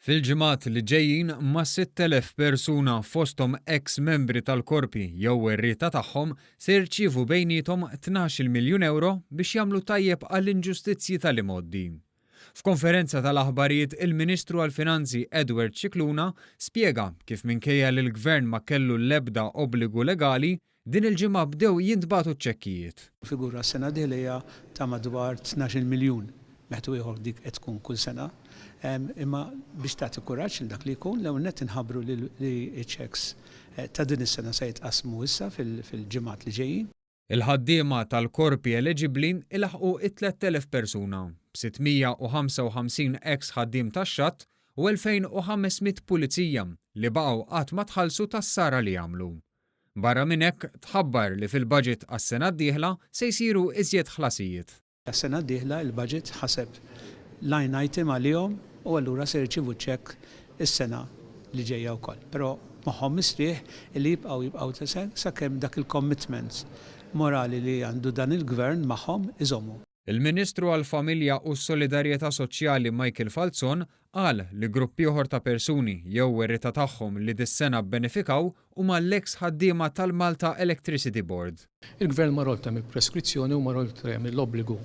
Fil-ġimgħat li ġejjin mas-6,000 persuna fosthom eks membri tal-korpi jew werrieta tagħhom se jirċievu bejniethom 12-il miljun ewro biex jagħmlu tajjeb għall-inġustizzji tal-imgħoddi. F'konferenza tal-aħbarijiet il-Ministru għall-Finanzi Edward Scicluna spjega kif minkejja li l-Gvern ma kellu l-ebda obbligu legali, din il-ġimgħa bdew jintbagħtu ċ-ċekkijiet. Figura s-sena d-dieħla hija ta' madwar 12-il miljun, wieħed u ieħor dik qed tkun kull sena. Imma biex tagħti kuraġġ lil dak li jkun, l-ewwel nett inħabbru li ċ-checks ta' din is-sena se jitqassmu issa fil-ġimgħat li ġejjin. Il-ħaddiema tal-korpi eleġibbli ilaħħqu it-3,000 persuna, b'655 eks ħaddiem tax-xatt u 2,500 pulizija li baqgħu qatt ma tħallsu tas-sara li għamlu. Barra minn hekk, tħabbar li fil-budget għas-sena d-dieħla se jsiru iżjed ħlasijiet. Għas-sena d-dieħla il-budget ħaseb line item għalihom u allura se jirċievu ċekk is-sena li ġejja wkoll. Però moħħhom mistrieħ li jibqgħu jibqgħu sakemm dak il-commitment morali li għandu dan il-gvern magħhom iżommu. Il-Ministru għall-Familja u s-Solidarjetà Soċjali Michael Falzon qal li grupp ieħor ta' persuni jew werrieta tagħhom li dis-sena bbenefikaw huma l-eks ħaddiema tal-Malta Electricity Board. Il-Gvern mar oltre mill-preskrizzjoni u mar oltre mill-obbligu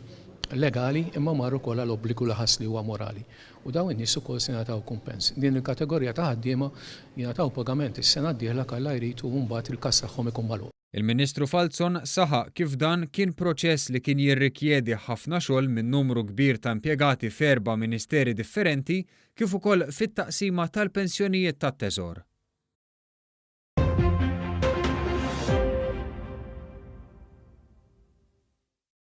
legali imma mar ukoll għal obbligu li ħass li huwa morali. U dawn in-nies ukoll se jingħataw kumpens. Din il-kategorija ta' ħaddiema jingħataw pagament is-sena d-dieħla kalla jrid u mbagħad il-każ tagħhom ikun magħluq. Il-Ministru Falzon saħaq kif dan kien proċess li kien jirrikjedi ħafna xogħol minn numru kbir ta' impjegati f'erba' ministeri differenti kif ukoll fit-taqsima tal-pensjonijiet tat-Teżor.